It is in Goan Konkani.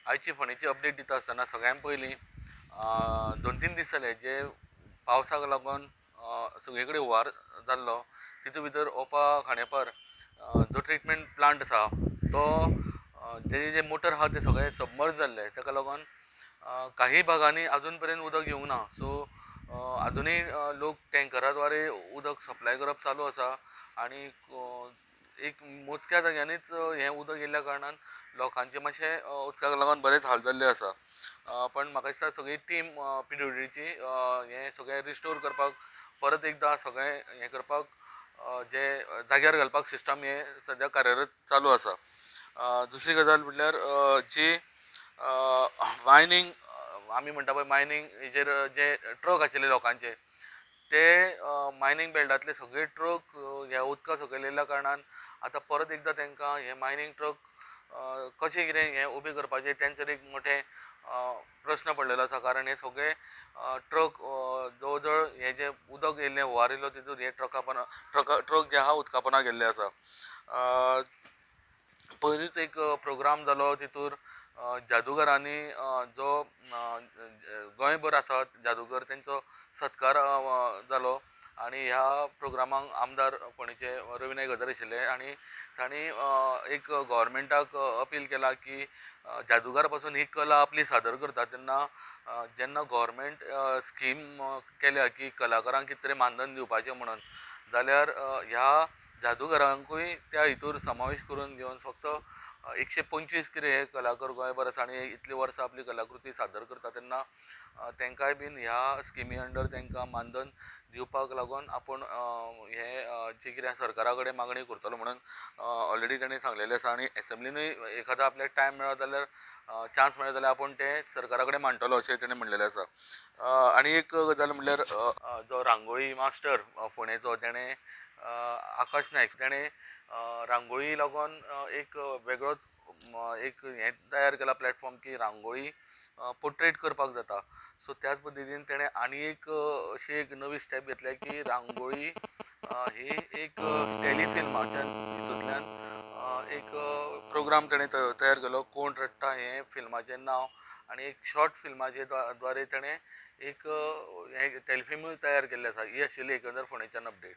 आयची फोंडेची अपडेट दिता आसतना सगळ्यान पयलीं 2-3 दीस जाले जे पावसाक लागून सगळे कडेन हुंवार जाल्लो, तितू भितर ओपा खांडेपार जो ट्रिटमेंट प्लांट आसा तो तेजे जे मोटर आहा ते सगळे सबमर्ज जाल्ले, ताका लागून काही भागांनी अजून पर्यंत उदक येवंक ना. सो आजुनूय लोक टँकरा द्वारे उदक सप्लाय करप चालू आसा आनी एक मोजक्या जाग्यांनीच हें उदक येयल्ल्या कारणान लोकांचे मातशें उदकाक लागून बरेच हाल जाल्ले आसा. पण म्हाका दिसता सगळी टीम पीडब्ल्यूडीची हें सगळें रिस्टोर करपाक परत एकदां सगळें हें करपाक जे जाग्यार घालपाक सिस्टम हें सद्या कार्यरत चालू आसा. दुसरी गजाल म्हटल्यार जी मायनींग आमी म्हणटा पळय मायनींग हेजेर जे ट्रक आशिल्ले लोकांचे ते मायनींग बेल्टांतले सगळे ट्रक ह्या उदका सकयल येयल्ल्या कारणान आतां परत एकदां तांकां हे मायनींग ट्रक कशें कितें हें उबें करपाचें तेंचेर एक मोठें प्रस्न पडलेलो आसा. कारण हे सगळे ट्रक जवळ जवळ हे जे उदक येयल्लें हुंवार येयलो तितून हे ट्रक जे आहा उदकापोना गेल्ले आसा. पयरूच एक प्रोग्राम जालो तितूर जादूगरांनी जो गोंयभर आसा जादूगर तेंचो सत्कार जालो आनी ह्या प्रोग्रामाक आमदार फोंडेचे रवी नायक हजर आशिल्ले आनी तांणी एक गव्हर्मेंटाक अपील केला की जादूगार पासून ही कला आपली सादर करता तेन्ना जेन्ना गव्हर्मेंट स्कीम केल्या की कलाकारांक कितें तरी मानधन दिवपाचें म्हणून, जाल्यार ह्या जादूगरांकूय त्या हितूर समावेश करून घेवन फक्त 125 कितें हे कलाकार गोंयभर आसा आनी इतलीं वर्सां आपली कलाकृती सादर करता तेन्ना तांकांय बीन ह्या स्किमी अंडर तांकां मानधन दिवपाक लागून आपूण हें जें कितें सरकारा कडेन मागणी करतलो म्हणून ऑलरेडी ताणें सांगलेलें आसा. आनी एसेंब्लिनूय एखादो आपल्याक टायम मेळत जाल्यार चान्स मेळत जाल्यार आपूण तें सरकारा कडेन मांडटलो अशें ताणें म्हणलेलें आसा. आनी एक गजाल म्हणल्यार जो रांगोळी मास्टर फोंडेचो तेणें आकाश नायक तेणें रांगोळी लागून एक वेगळोच एक हें तयार केला प्लॅटफॉर्म की रांगोळी पोर्ट्रेट करपाक जाता. सो त्याच पद्दतीन तेणें आनी एक अशी एक नवी स्टेप घेतल्या की रांगोळी ही एक टेलिफिल्माच्या हितूंतल्यान एक प्रोग्राम तेणें तयार केलो, कोण रडटा हें फिल्माचें नांव, आनी एक शॉर्ट फिल्माचे द्वारे तेणें एक हें टेलिफिल्मूय तयार केल्लें आसा. ही आशिल्ली एकंदर फोंडेच्यान अपडेट.